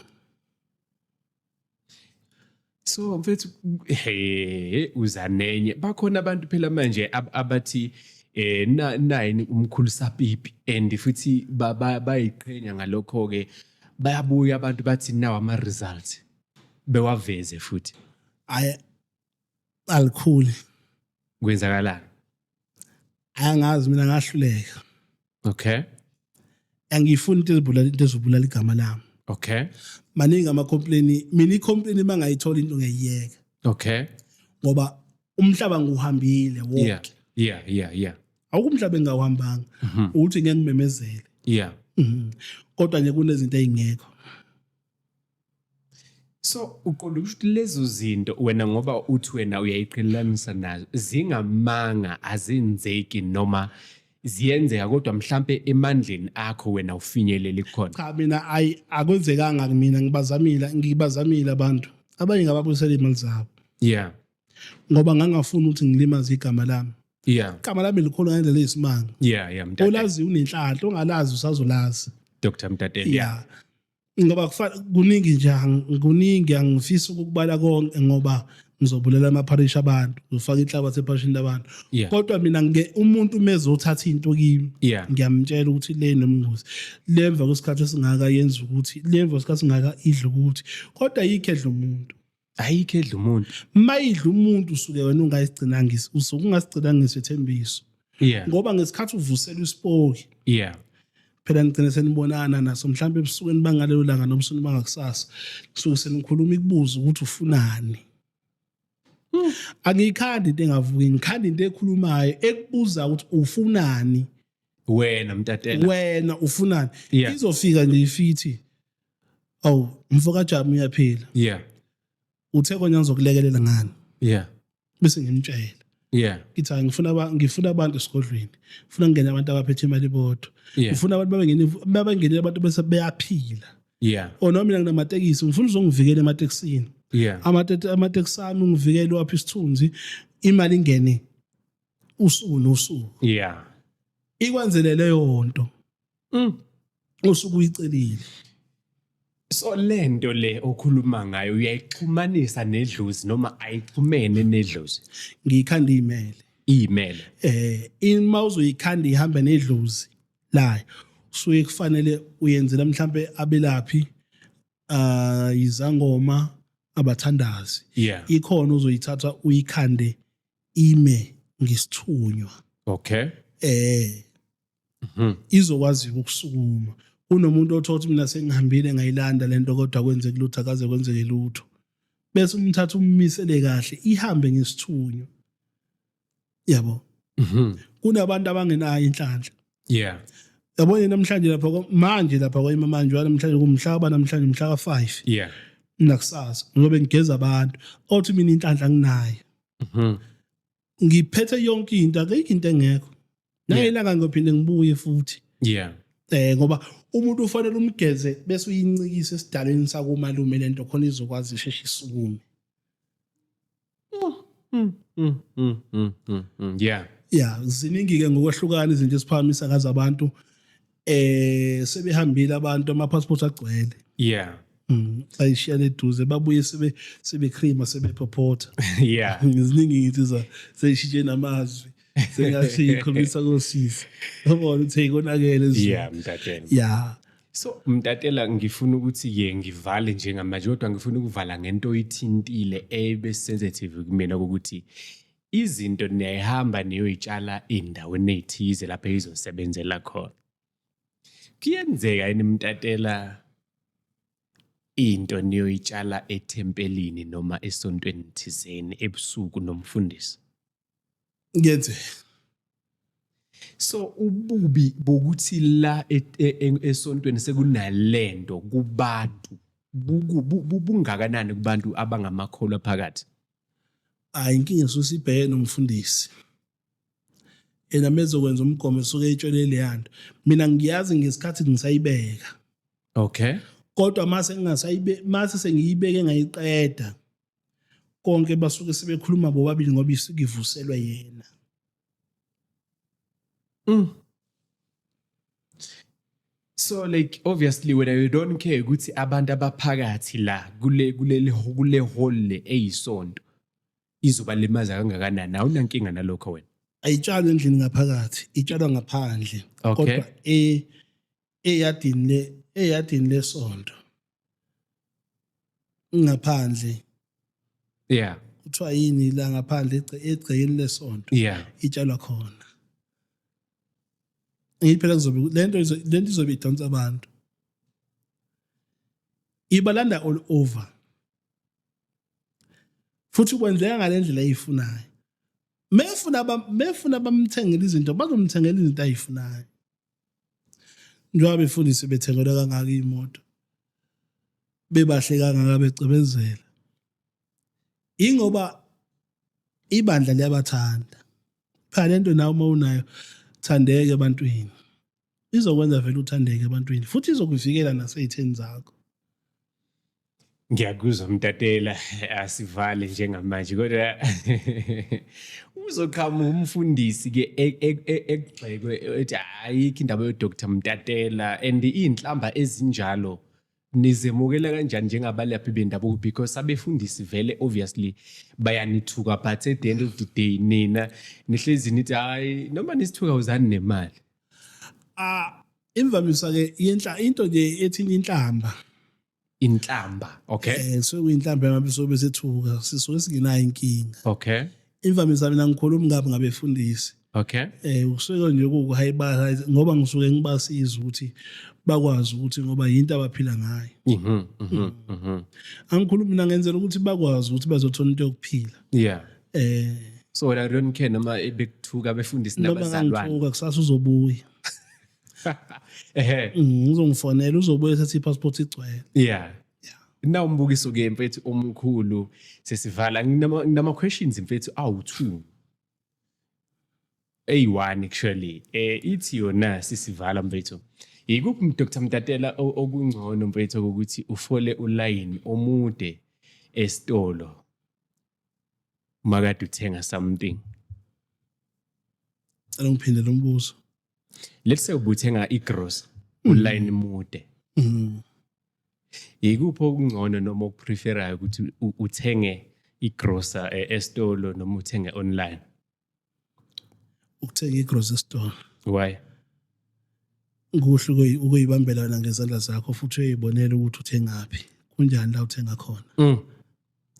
So mfethu, he uzanenye. Bakhona abantu phela manje abathi nayini umkhulisa pipi, and futhi bayiqhenya ngalokho ke, bayabuya abantu bathi nawa ama results bewaveze futhi. Ayi alikhuli. Kwenzakalani? Angazi mina, ngahluleka. Angifuni into ezibulala, into ezibulala igama lami. Maningi ama complaint, mina i complaint mangayithola into ngiyiyeka. Ngoba umhlaba ngiwuhambile wonke. Awukho umhlaba engawuhambanga. Ukuthi ngeke ngimemezele. Kodwa nje kunezinto ezingekho. So uqonda ukuthi lezo zinto wena ngoba uthi wena uyayiqhelelanisa nazo zingamanga, azenzeki noma ziyenzeka kodwa mhlambe emandleni akho wena ufinyelele khona? Cha, mina ayi akwenzekanga kumina, ngibazamile abantu. Abanye ngababuyisela imali zabo. Ngoba ngangafuni ukuthi ngilimaze igama lami. Igama lami likhulu ngendlela eyisimanga. Mtatela. Olazi unenhlanhla, ongalazi usazolazi. Dr. Mtatela. Ngoba kuningi nje, kuningi angifisi ukukubala konke ngoba ngizobulela amapharishi abantu, ngizofaka inhlabathi epharishini labantu. Kodwa mina umuntu uma ezothatha into kimi, ngiyamtshela ukuthi le nomngozi. Le emva kwesikhathi esingaka yenza ukuthi, le emva kwesikhathi esingaka idla ukuthi. Kodwa ayikho edla umuntu. Ayikho edla umuntu. Mayidla umuntu usuke wena ungayisigcinanga usuke ungasigcinanga isethembiso. Ngoba ngesikhathi uvusela isipoki. Phela nigcine senibonana naso mhlawumbe ebusukwini bangalelo langa noma ebusukwini bangakusasa. Kusuke senikhuluma ikubuza ukuthi ufunani. Angiyikhandi into engavuki, ngikhanda into ekhulumayo ekubuza ukuthi ufunani. Wena Mtatela. Wena ufunani? Izofika nje ifithi. Awu, mfo kaJamu uyaphila. Uthe kona ngizokulekelela ngani? Bese ngimtshela. Ngithi hayi, ngifuna abantu esigodlweni. Ngifuna kungene abantu abaphethe imali bodwa. Ngifuna abantu babengene abantu bese beyaphila. Oh, noma mina nginamatekisi, ngifuna uzongivikela ematekisini. Amatekisi ami ungivikele waphi isithunzi, imali ingene usuku nosuku. Ikwenzele leyo nto. Usuku uyicelile. So lento le okhuluma ngayo uyayixhumanisa nedlozi noma ayixhumene nedlozi? Ngiyikhanda imele. Imele. Ima uzoyikhanda ihambe nedlozi layo. Usuke kufanele uyenzela mhlambe abelaphi, izangoma, abathandazi. Ikhona uzoyithatha uyikhande ime ngesithunywa. Izokwazi ukusukuma. Kunomuntu othola ukuthi mina sengihambile ngayilanda lento kodwa kwenzeke lutho, akaze kwenzeke lutho, bese umthatha ummisele kahle, ihambe ngesithunywa, yabo. Kunabantu abangenayo inhlanhla. Yabona, namhlanje lapha manje lapha kwayima manje namhlanje kumhlaba, namhlanje mhla ka-5, nakusasa ngizobe ngigeza abantu othi mina inhlanhla nginayo. Ngiphethe yonke into, akekho into engekho. Nangilanga ngiyophinde ngibuye futhi. Ngoba umuntu ufanele umgeze bese uyincikisa esidalweni sakumalume lento, khona izokwazi isheshe isukume. Ya, ziningi ke ngokwehlukana izinto esiphakamisa ngazo abantu. Sebehambile abantu, ama passport agcwele. Ayishiyana eduze, babuye sebe cream, sebephophotha. Ziningi, ngithi za seyishintshe namazwi, sengathi ikhulumisa kosisi, yabona ukuthi ayikonakele ezweni. Yeah, Mtatela. So Mtatela, ngifuna ukuthi ke ngivale njengamanje, kodwa ngifuna ukuvala ngento oyithintile ebe sensitive kumina, ukuthi izinto niyayihamba niyoyitshala endaweni ezithize lapho izosebenzela khona. Kuyenzeka yini, Mtatela, into niyoyitshala ethempelini noma esontweni thizeni ebusuku nomfundisi? Kuyenzeka. So ububi bokuthi la esontweni sekunalento kubantu bungakanani kubantu abangamakholwa phakathi? Hayi, inkinga esusibheke nomfundisi yena mezokwenza umgomo esuke etshele leyanto, mina ngiyazi ngesikhathi ngisayibeka. Kodwa mase ngingasayibe, mase sengiyibeke ngayiqeda konke, basuke sebekhuluma bobabili ngoba isuke ivuselwe yena. So like obviously wena you don't care ukuthi abantu abaphakathi la kule hall le eyisonto izobalimaza kangakanani, awunankinga nalokho wena? Ayitshalwe endlini ngaphakathi, itshalwa ngaphandle. Kodwa eyadini lesonto ngaphandle, kuthiwa yini la ngaphandle, egcekeni lesonto, itshalwa khona. Ngithi phela kuzobe lento izobe idonsa abantu, ibalanda all over, futhi kwenzeka ngale ndlela ayifunayo. Mefuna bamthengele izinto, bazomthengela izinto ayifunayo, njengoba befundisi bethengelwa kangaka imoto, bebahle kangaka, becebezela, ingoba ibandla liyabathanda. Phela lento nawe uma unayo, thandeke ebantwini, izokwenza vele uthandeke ebantwini, futhi izokuvikela nasey'theni zakho. Ngiyakuzwa, Mtatela, asivale njengamanje, kodwa uzoqhamuka umfundisi ke ekugxekwe ethi ayikho indaba yo-Dr Mtatela and iy'nhlamba ezinjalo, nizemukela kanjani njengabalaphi bendabuko? Because abefundisi vele obviously bayanithuka, but at the end of the day nina nihlezi nithi hayi, noma nisithuka uzani nemali. Ah, imvamisa ke yenhla into nje ethi inhlamba. Inhlamba, okay. So kuyinhlamba ngabe sobe sethuka, sisuke singenayo inkinga. Imvamisa mina ngikhuluma ngabe ngabefundisi. Kusuke nje kukuhayibala, ngoba ngisuke ngibasiza ukuthi bakwazi ukuthi, ngoba yinto abaphila ngayo. mhm mhm mhm Angikhulumi mina, ngenzela ukuthi bakwazi ukuthi bazothola into yokuphila. So wena you don't care noma bekuthuka abefundisi Noma nabazalwane? ngangithuka, kusasa uzobuya. Uzongifonela, uzobuya sethi i-passport igcwele. Yeah. Nawu umbukiso ke, mfethu omkhulu, sesivala. Nginama questions, mfethu, awu2. Eyi1 actually. Ithi yona sisivala, mfethu. Yikuphi, Dr Mtatela, okungcono, mfethu, ukuthi ufole ulayini omude esitolo makade uthenga something? Cela ngiphindele umbuzo. Let's say ubuthenga igrosa, ulayini mude. Yikuphi okungcono noma okupreferayo, ukuthi uthenge igrosa esitolo noma uthenge online? Ukuthenga igrocery esitolo. Why? Kuhle ukuyibambela wena ngezandla zakho, futhi uyayibonela ukuthi uthengaphi, kunjani la uthenga khona.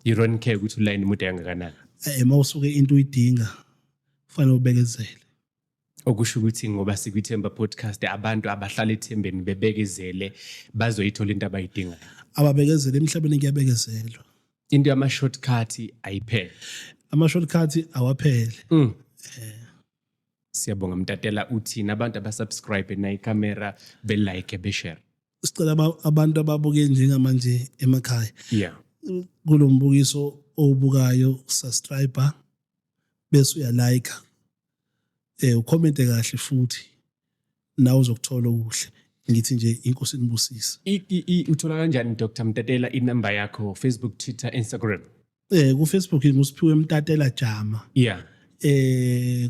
You don't care ukuthi ulayini mude kangakanani? Uma usuke into uyidinga, kufanele ubekezele. Okusho ukuthi ngoba sikwiThemba Podcast, abantu abahlala ethembeni bebekezele bazoyithola into abayidingayo. Ababekezele, emhlabeni kuyabekezelwa. Into yama-shortcut ayiphele. Ama-shortcut awaphele. Siyabonga Mtatela, uthini abantu abasubscribe na ikamera, belike, beshare? Sicela abantu ababuke njengamanje emakhaya kulo mbukiso owubukayo, subscribe bese uyalike, ucommente kahle futhi nawe uzokuthola okuhle. Ngithi nje inkosi inibusise. Uthola kanjani Dr Mtatela inamba yakho, Facebook, Twitter, Instagram? Ku Facebook nguSiphiwe Mtatela Jama.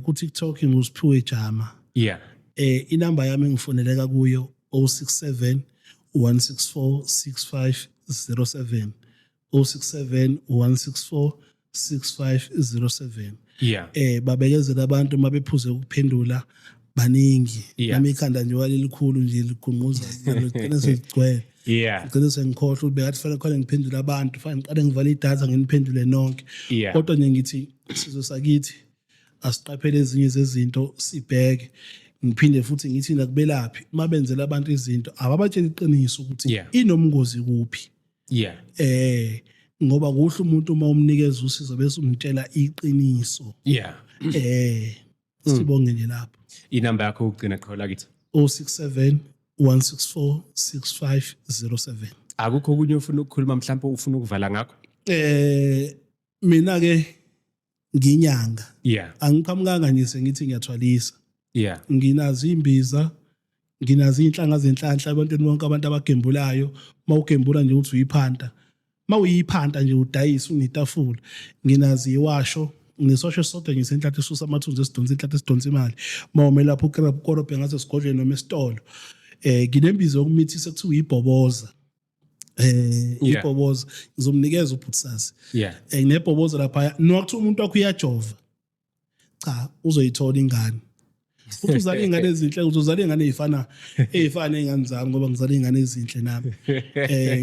Ku TikTok nguSiphiwe Jama. Inamba yami engifoneleka kuyo 067 164 6507, 067 164 6507. Babekezela abantu mabephuze ukuphendula baningi. Nami ikhanda nje walelikhulu nje ligunquza ligcine seligcwele. Ngicela sengikhohlwa ukuthi bekathi fanele khona ngiphendule abantu, fanele ngiqale ngivale idatha nginiphendule nonke. Kodwa nje ngithi sizwe sakithi asiqaphele ezinye zezinto, sibheke. Ngiphinde futhi ngithi nakubelaphi mabenzela abantu izinto ababatshela iqiniso ukuthi inomngozi kuphi. Ngoba kuhle umuntu uma umnikeza usizo bese umtshela iqiniso. Sibonge nje lapho. Inamba yakho ukugcina qhola kithi? 067 164 6507. Akukho okunye ofuna ukukhuluma, mhlawumbe ufuna ukuvala ngakho? Mina ke nginyanga. Angiqhamukanga nje sengithi ngiyathwalisa. Nginazo imbiza, nginazo inhlanga zenhlanhla ebantwini bonke abantu abagembulayo. Mawugembula nje uthi uyiphanta. Mawuyiphanta nje udayisa unetafula. Nginazo iwasho, ngisosho sodwa nje senhlanhla esusa amathunzi esidonsa inhlanhla esidonsa imali. Mawumelapha ukorobhe ngaze sigodlweni noma esitolo. Nginembiza yokumithisa kuthiwa ibhoboza. Ibhoboza ngizomnikeza ubhutisasi. Nginebhoboza lapha nokuthiwa umuntu wakho uyajova. Cha, uzoyithola ingane. Futhi uzala ingane ezinhle, uzozala ingane ezifana nezingane zami ngoba ngizala ingane ezinhle nami.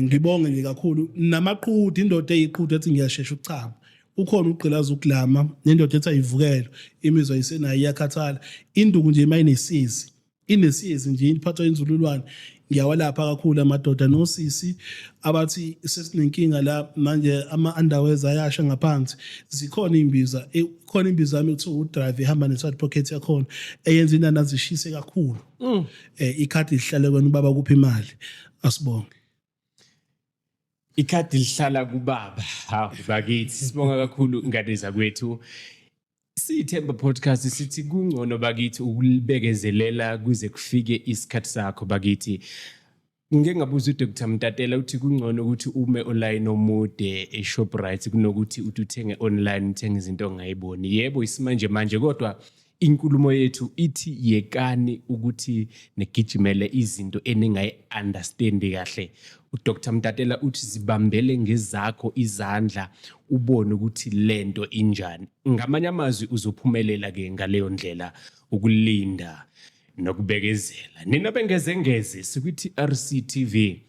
Ngibonge nje kakhulu namaqhude, indoda eyiqhude ethi ngiyashesha ukuchama. Ukhona ugqilaza ukulama, nendoda ethi ayivukelo, imizwa isenayo iyakhathala. Induku nje mayinesizi, inesizi nje iphathwa inzululwane. Ngiyawalapha kakhulu amadoda nosisi abathi sesinenkinga la manje, ama underwears ayasha ngaphansi. Zikhona imbiza, khona imbiza yami kuthiwa udrive ihamba ne side pocket yakhona eyenza inana zishise kakhulu. Ikhadi lihlale kwena ubaba kuphi imali. Asibonge. Ikhadi lihlala kubaba. Hawu bakithi, sibonga kakhulu ingane zakwethu. Sithemba Podcast sithi kungcono bakithi ukulibekezelela kuze kufike isikhathi sakho bakithi. Ngike ngabuza uDr Mtatela uthi kungcono ukuthi ume online omude eShoprite kunokuthi uthi uthenge online, uthenge izinto ongayiboni. Yebo isimanje manje, kodwa inkulumo yethu ithi yekani ukuthi nigijimele izinto eningayi-understandi kahle. UDr Mtatela uthi zibambele ngezakho izandla ubone ukuthi lento injani. Ngamanye amazwi uzophumelela ke ngaleyo ndlela, ukulinda nokubekezela. Nina bengezengeze sikwi-TRC TV.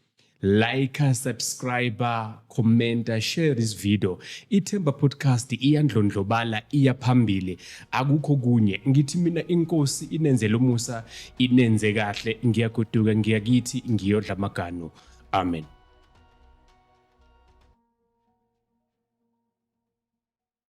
Like, subscribe, commenta, share this video. Ithemba Podcast iyandlondlobala, iya phambili. Akukho kunye. Ngithi mina inkosi inenzele umusa, inenze kahle. Ngiyagoduka ngiyakithi ngiyodla amaganu. Amen.